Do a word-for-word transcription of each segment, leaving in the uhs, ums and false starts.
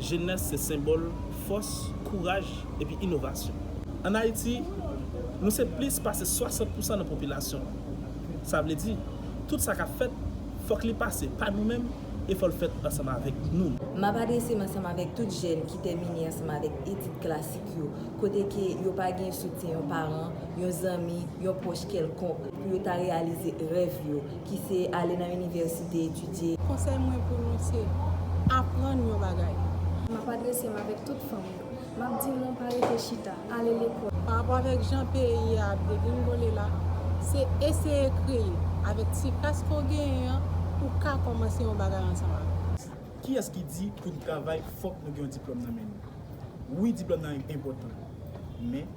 Jenès se senbòl fòs, kouraj, epi inovasyon. Ann Ayiti, nou se plis pase swasant pousan nan popilasyon an. Sa vle di, tout sa k ap fèt, fòk li pase pa nou menm e fò l fèt ansanm avèk nou. M ap adrese m ansanm avèk tout jèn ki tèmine ansanm avèk etid klasik yo, kote ke yo pa gen soutyen yon paran, yon zanmi, yon pwòch kèlkonk pou yo ta reyalize rèv yo, ki se ale nan inivèsite etidye. Konsèy mwen pou nou se aprann yon bagay. M ap adrese m avèk tout fanm yo. M ap di nou pa rete chita, ale lekòl. Pa rapò avèk jan peyi a ap degringole la, se eseye kreye avèk ti kras ke w genyen an, ou ka kòmanse yon bagay ansanm avè l. Kiyès ki di pou n travay fòk nou gen yon diplòm nan men nou? Wi, diplòm nan enpòtan, men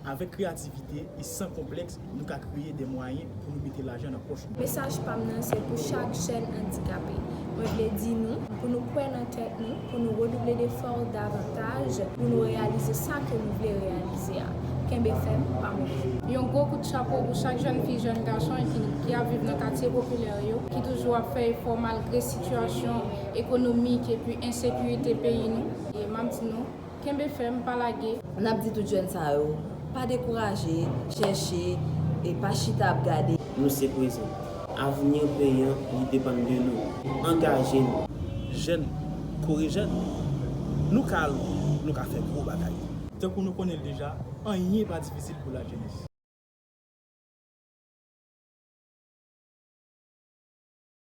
avèk kreyativite e san konplèks, nou ka kreye de mwayen pou nou mete lajan nan pòch nou. Mesaj pa m nan se pou chak jèn andikape. Mwen vle di nou pou nou kwè nan tèt nou, pou nou redouble defò davantaj, pou nou reyalize sa ke nou vle reyalize a. Kenbe fèm, pa mouri. Yon gwo kout chapo pou chak jèn fi, jèn gason ki, ki ap viv nan katye popilè yo, ki toujou ap fè efò malgre sitiyasyon ekonomik epi ensekirite peyi nou. E m ap di nou, kenbe fèm, pa lage. N ap di tout jèn sa yo, pa dekouraje, chèche, e pa chita ap gade. Nou se prezan. Avni peyi an, li depann de nou. Angaje nou. Jèn, kore jèn. Nou ka lwen, nou ka fè gwo bagay. Tankou nou konnen l deja, anyen pa difisil pou lajenès.